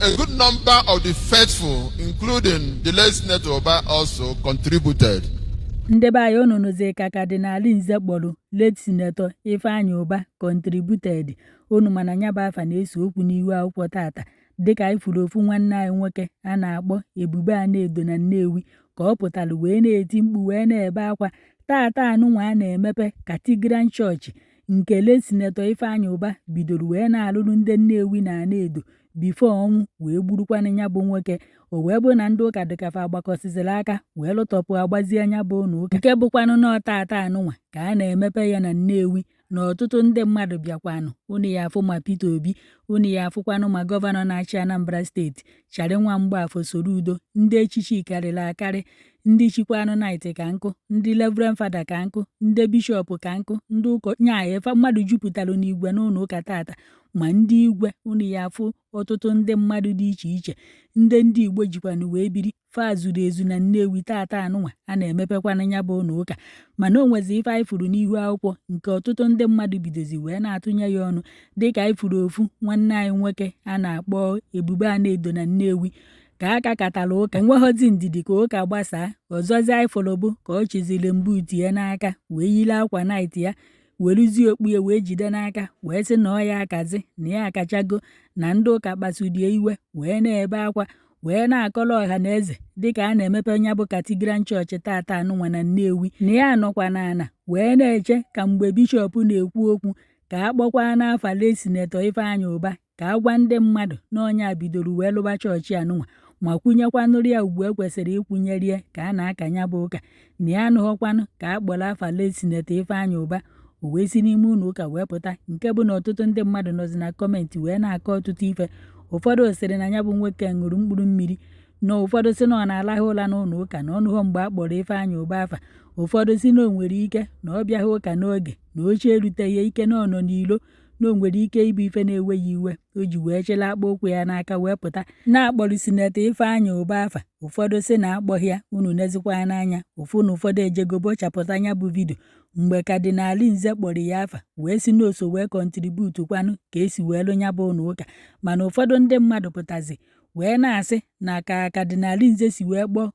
A good number of the faithful, including the late Senator Uba, also contributed. Ndị be anyị, unu nụzi ka Cardinal Nze kpọrọ late Senator Ifeanyi Uba contributed. Unu mana ya bụ afa na-ese okwu n'ihu akwụkwọ tata, dịka anyị furu ofu nwanne anyị nwoke a na-akpọ Ebube Anaedo na Nnewi, ka ọ pụtara wee na-eti mkpu wee na-ebe akwa tata anụnwa a na-emepe Cathedral Church nke late Senator Ifeanyi Uba bidoro wee na-alụrụ ndị Nnewi na Anaedo before ọnwụ wee gburukwanụ ya bụ nwoke. O wee bụ na ndị ụka dịkafa agbakọsịsịrị aka wee lụtọpụ agbazie anya bụ ụlọ ụka nke bụkwanụ n'ọtata anụnwa ka a na-emepe ya na Nnewi, na ọtụtụ ndị mmadụ bịakwanụ. Unu ya afụ ma Peter Obi, unu ya afụkwanụ ma gọvanọ na-achị Anambra Steeti, Charlie Nwa Mgbafọ Soludo, ndị echichi karịrị akarị, ndị chikwanụ knight ka nkụ, ndị Reverend Father ka nkụ, ndị bishọp ka nkụ, ndị ụkọ nya efe mmadụ jupụtara n'igwe n'ụlọ ụka tata, ma ndị igwe. Unu ya afụ ọtụtụ ndị mmadụ dị iche iche, ndị Igbo jikwanụ wee biri fa zuru ezu na Nnewi tata anụnwa a na-emepekwanụ ya bụ ụlọ ụka. Mana o nwezi ife anyị furu n'ihu akwụkwọ nke ọtụtụ ndị mmadụ bidozi wee na-atụnye ya ọnụ, dịka anyị furu ofu nwanne anyị nwoke a na-akpọ Ebube Anaedo na Nnewi, ka aka katara ụka onweghọzi ndidi ka ụka gbasaa. Ọzọzi anyị fụrụ bụ ka ọ chịziri mbụ tie n'aka wee yiri akwa knight ya, weruzie okpu ya wee jide n'aka, wee sị na ọ ya akazi na ya akachago, na ndị ụka kpasudie iwe wee na-ebe akwa wee na-akọrọ ọha na eze, dịka a na-emepe ya bụ Cathedral Church tata anụnwa na Nnewi, na ya nọkwa n'ala wee na-eche ka mgbe bishọp na-ekwu okwu ka a kpọkwa n'afa late Senator Ifeanyi Uba, ka a gwa ndị mmadụ na ọnya bidoro wee lụba chọọchị anụnwa ma kwunyekwanụrụ ya ugwu ekwesịrị ịkwụnyerie ka a na-akanya bụ ụka, na ya anụghọkwanụ ka a kpọrọ afa late Senator Ifeanyi Uba. O wee si n'ime ụlọ ụka wee pụta, nke bụ na ọtụtụ ndị mmadụ nọzi na comment wee na-akọ ọtụtụ ife. Ụfọdụ sịrị na ya bụ nwoke ṅụrụ mkpụrụ mmiri, na ụfọdụ sị na ọ na-alahụ ụra n'ụlọ ụka, na ọnụghọ mgbe a kpọrọ Ifeanyị Ụba afa. Ụfọdụ sị na o nwere ike na ọ bịaghị ụka n'oge, na oche eruteghị ike, na ọ nọ n'ilo, na o nwere ike ịbụ ife na-ewe ya iwe o ji wee chịla akpa ụkwụ ya n'aka wee pụta na-akpọrọ Senator Ifeanyị Ụba afa. Ụfọdụ sị na akpọghị ya. Unu nezikwa n'anya ụfụ na ụfọdụ ejego bochapụta ya bụ video mgbe Cardinal Nze kpọrọ ya afa wee si n'oso wee contribute kwanụ ka esi wee lụ ya bụ ụlọ ụka. Mana ụfọdụ ndị mmadụ pụtazi wee na-asị na ka Cardinal Nze si wee kpọọ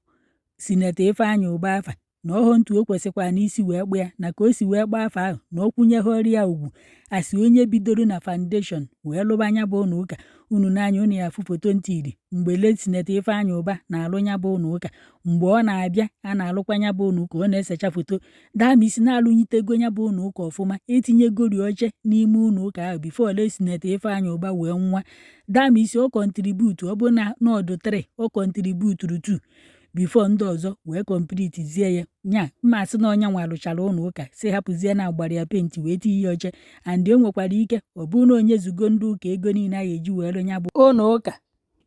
Senator Ifeanyị Ụba afa, na ọhụ ntu o kwesịkwara n'isi wee kpụ ya, na ka o si wee kpọọ afa ahụ, na ọ kwụnyeghọrọ ya ugwu asị onye bidoro na foundation wee lụba anya bụ ụlọ ụka. Unu n'anya unu ya afụ foto ntiri mgbe late Senator Ifeanyị Ụba na-alụ ya bụ ụlọ ụka, mgbe ọ na-abịa a na-alụkwa ya bụ ụlọ ụka, ọ na-esecha foto damisi na-alụnyitego ya bụ ụlọ ụka ọfụma, etinyegori oche n'ime ụlọ ụka ahụ before late Senator Ifeanyị Ụba wee nwa. Damisi ọ contribute, ọ bụ na nọdụ 3 ọ contributuru 2 before ndị ọzọ wee completezie ya. Nya mma asị na ọnya nwa lụchara ụlọ ụka, si hapụzie na agbara ya paint wee tinye ya oche. And o nwekwara ike ọ bụrụ na onye zugo ndị ụka ego niile a ga-eji wee lụ ya bụ ụlọ ụka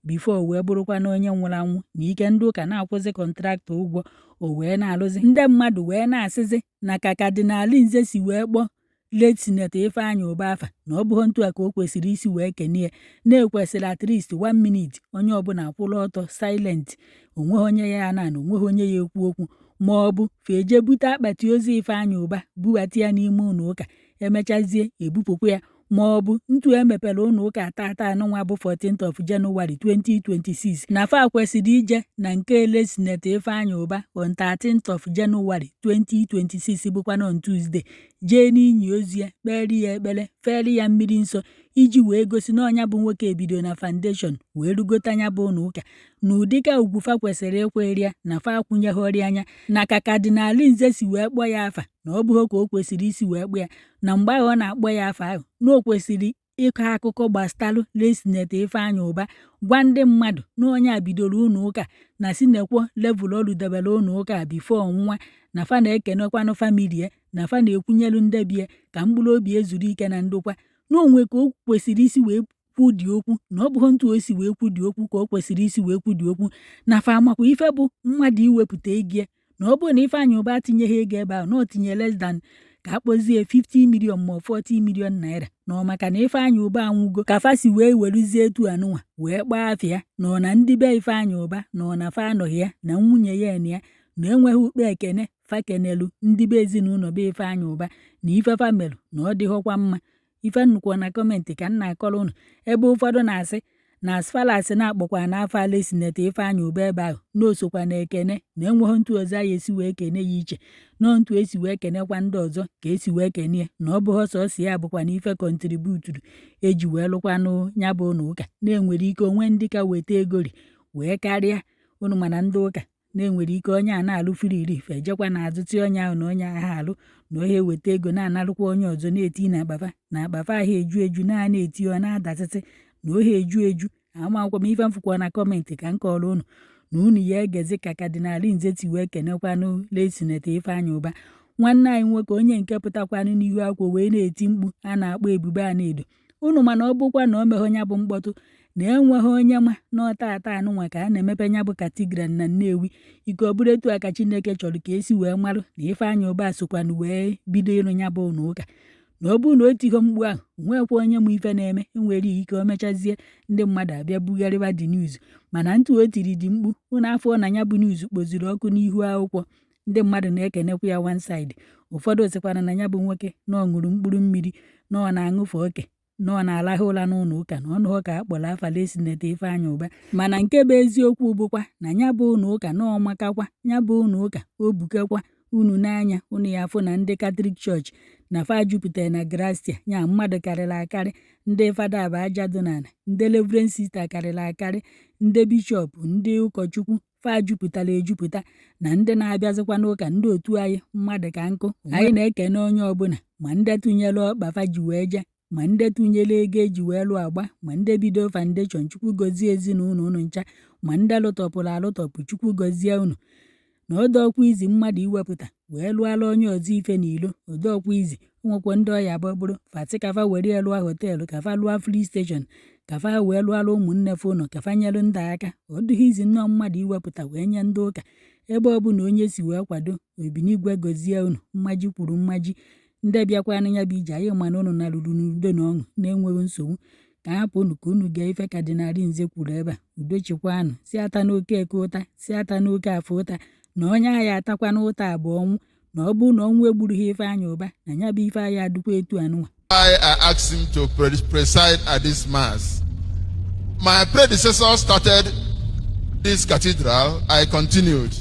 before wee bụrụkwa na onye nwụrụ anwụ, na ike ndị ụka na-akwụzi contractor ụgwọ o wee na-alụzi. Ndị mmadụ wee na-asịzi na ka Cardinal Nze si wee kpọọ late Senator Ifeanyị Ụba afa, na ọ bụghị ntu a ka o kwesịrị isi wee kene ya, na-ekwesịrị at least one minute onye ọbụla akwụrụ ọtọ silent, onweghị onye ya na onweghị onye ya ekwu okwu, ma ọ bụ feje bute akpati ozu Ifeanyị Ụba bubata ya n'ime ụlọ ụka, emechazie ebupụkwa ya, ma ọ bụ ntu emepere ụlọ ụka tata anụnwa bụ 14th of January 2026, na fa kwesịrị ije na nke late Senator Ifeanyị Ụba on 13th of January 2026, bụkwa on Tuesday, jee n'inyi ozu ya, kpere ya ekpere, fere ya mmiri nsọ, iji wee gosi na ọnya bụ nwoke ebido na foundation wee rugote anya bụ ụlọ ụka, na ụdịka ugwu fa kwesịrị ịkwere ya, na fa akwụnyeghọrị anya na ka Cardinal Nze si wee kpọọ ya afa, na ọ bụghị ka o kwesịrị isi wee kpọọ ya, na mgbe ahụ ọ na-akpọ ya afa ahụ, na o kwesịrị ịkọ akụkọ gbasatalụ late Senator Ifeanyị Ụba, gwa ndị mmadụ na onye a bidoro ụlọ ụka, na si nekwo level ọ rudebere ụlọ ụka before nwa, na fa na-ekenekwanụ family ya, na fa na-ekwunyelu ndị bie ka mkpụrụ obi ezuru ike na ndokwa, na onwe ka o kwesịrị isi wee kwudi okwu, na ọ bụghị ntu o si wee kwudi okwu ka o kwesịrị isi wee kwudi okwu, na fa amakwa ife bụ mmadụ iwepụta ego ya, na ọ bụrụ na Ifeanyị Ụba atinyeghị ego ebe ahụ, na o tinye less than ka akpọzie 50 million ma 40 million naira, na ọ maka na Ifeanyị Ụba anwụgo ka fa si wee weruzie etu anụnwa wee kpaa afịa, na ọ na ndị be Ifeanyị Ụba na ọ na fa anọghị ya, na nwunye ya na ya na enweghị ukpe ekene fa kenelu ndị be ezinụlọ be Ifeanyị Ụba, na ife fa melụ na ọ dịghọkwa mma. Ife nnukwu na comment ka m na-akọrọ unu, ebe ụfọdụ na-asị Na as far as na-akpọkwa n'afa late Senator Ifeanyị Ụba ebe ahụ, na osokwa na ekene na enweghị ntu ọzọ anyị esi wee kene ya iche nọọ ntu esi wee kenekwa ndị ọzọ ka esi wee kene ya, na ọ bụghị sọsọ ya bụkwa na ife contributuru eji wee lụkwanụ ya bụ ụlọ ụka, na-enwere ike onwe ndị ka weta egori wee karịa unu. Mana ndị ụka na-enwere ike onye a na-alụ firiri ejekwa na-azụtị onye ahụ na onye ahụ alụ na onye eweta ego na-analụkwa onye ọzọ na-eti na akpafa na akpafa ahụ eju eju na-eti ọ na-adasịsị na ohe eju eju. Amakwa m ife mfụkwa na comment ka m kọrọ unu na unu ya egezi ka Cardinal Nze si wee kenekwanụ late Senator Ifeanyị Ụba, nwanne anyị nwoke, onye nke pụtakwanụ n'ihu akwụkwọ wee na-eti mkpu a na-akpọ Ebube Anaedo unu. Mana ọ bụkwa na o meghọ ya bụ mkpọtụ na enweghị onye ma n'ọta ata anụnwa ka a na-emepe ya bụ cathedral na Nnewi. Ike ọ bụrụ etu a ka Chineke chọrọ ka esi wee marụ na Ifeanyị Ụba sokwanụ wee bido ịrụ ya bụ ụlọ ụka, na ọ bụrụ na o tighọ mkpu ahụ, nwekwa onye ma ife na-eme. Enwere ike o mechazie, ndị mmadụ abịa bugharịba the news, mana ntụ o tiri dị mkpu ụnụ afọ na ya bụ news kpoziri ọkụ n'ihu akwụkwọ. Ndị mmadụ na-ekenekwa ya one side, ụfọdụ sịkwana na ya bụ nwoke na ọ ṅụrụ mkpụrụ mmiri, na ọ na-aṅụfe oke, na ọ na-alahụ ụra n'ụlọ ụka, na ọnụ ka a kpọrọ afa late Senator Ifeanyị Ụba. Mana nke bụ eziokwu bụkwa na ya bụ ụlọ ụka na ọmakakwa ya bụ ụlọ ụka o bukekwa unu n'anya unu ya afụ na ndị Catholic Church na fa jupụtara na grastia ya, mmadụ karịrị akarị, ndị fada bụ aja dị n'ala, ndị reverend sister karịrị akarị, ndị bishọp, ndị ụkọchukwu fa jupụtara ejupụta, na ndị na-abịazikwa n'ụka, ndị otu anyị mmadụ ka nkụ. Anyị na-ekene onye ọbụla, ma ndị tụnyere ọkpa fa ji wee jee, ma ndị tụnyere ego eji wee lụọ agba, ma ndị bido foundation. Chukwu gọzie ezinụlọ unu ncha, ma ndị alụtọpụrụ alụtọpụ. Chukwu gọzie unu. Na ọdọkwa izi mmadụ iwepụta wee lụọla onye ọzọ ife n'ilo, ọdọkwa izi nwekwa ndị ọya bụ bụrụ fati ka fa were ya lụọ hotel, ka fa lụọ filling station, ka fa wee lụọla ụmụnne fa ụlọ, ka fa nyere ndị aka. Ọ dịghị izi nnọọ mmadụ iwepụta wee nye ndị ụka. Ebe ọ bụla onye si wee kwado, obinigwe gọzie unu mmaji kwuru mmaji. Ndị bịakwanụ ya bụ ije, anyị mana unu narụrụ n'udo na ọṅụ na-enweghị nsogbu. Ka hapụ unu ka unu gee ife Cardinal Nze kwuru ebe a. Udo chịkwanụ. Si ata n'oke eke ụta, si ata n'oke afọ ụta, na onye agha atakwana ụta bụ ọnwụ, na ọ bụrụ na ọnwụ egburughị Ifeanyị Ụba, na ya bụ ife agha adịkwa etu anụnwa. I asked him to preside at this mass. My predecessor started this cathedral. I continued.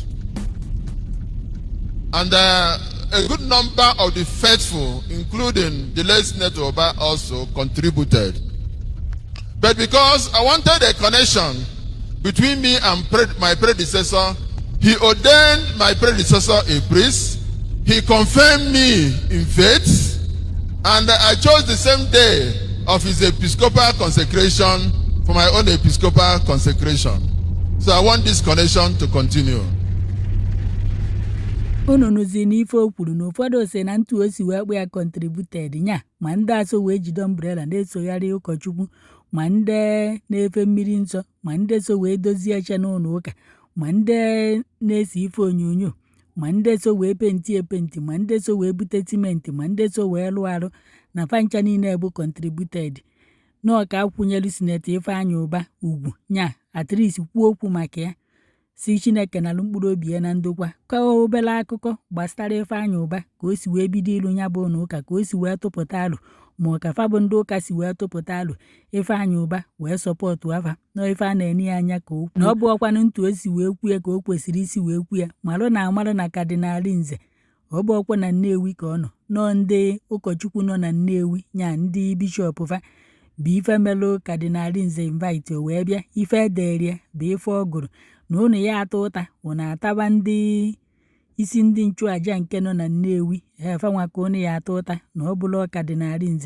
And a good number of the faithful, including the late Senator Oba, also contributed. But because I wanted a connection between me and my predecessor, he ordained my predecessor a priest. He confirmed me in faith. And I chose the same day of his episcopal consecration for my own episcopal consecration. So I want this connection to continue. Unu nụzi n'ife o kwuru na ụfọdụ si na ntu o si wee kpụ ya contributed nya, ma ndị aso wee jide umbrella na-esogharị ụkọchukwu, ma ndị na-efe mmiri nsọ, ma ndị so wee dozie eche n'ụlọ ụka, ma ndị na-ese ife onyonyo, ma ndị so wee paint epaint, ma ndị so wee bute simenti, ma ndị so wee lụọ arụ, na fancha niile bụ contributed nọọ ka akwụnyelu Senator Ifeanyị Ụba ugwu nya, at least kwuo okwu maka ya, si Chineke nalụ mkpụrụ obi ya na ndokwa. Kọọ obere akụkọ gbasara Ifeanyị Ụba, ka o si wee bido ịlụ ya bụ ụlọ ụka, ka o si wee tụpụta alụ, ma ọ ka fa bụ ndị ụka si wee tụpụta alụ, Ifeanyị Ụba wee support afa na ife a na-ene ya anya ka o na ọ bụ ọkwanụ ntu o si wee kwue ka o kwesịrị isi wee kwue ya. Marụ na amarụ na Cardinal Nze, ọ bụ ọkwa na Nnewi ka ọ nọ, nọọ ndị ụkọchukwu nọ na Nnewi nya, ndị bishọp fa bụ ife melụ Cardinal Nze invite o wee bịa. Ife ederie bụ ife ọ gụrụ na unu ya ata ụta, unu ataba ndị isi ndị nchụaja nke nọ na Nnewi efe nwa ka unu ya ata ụta na ọ bụla Cardinal Nze.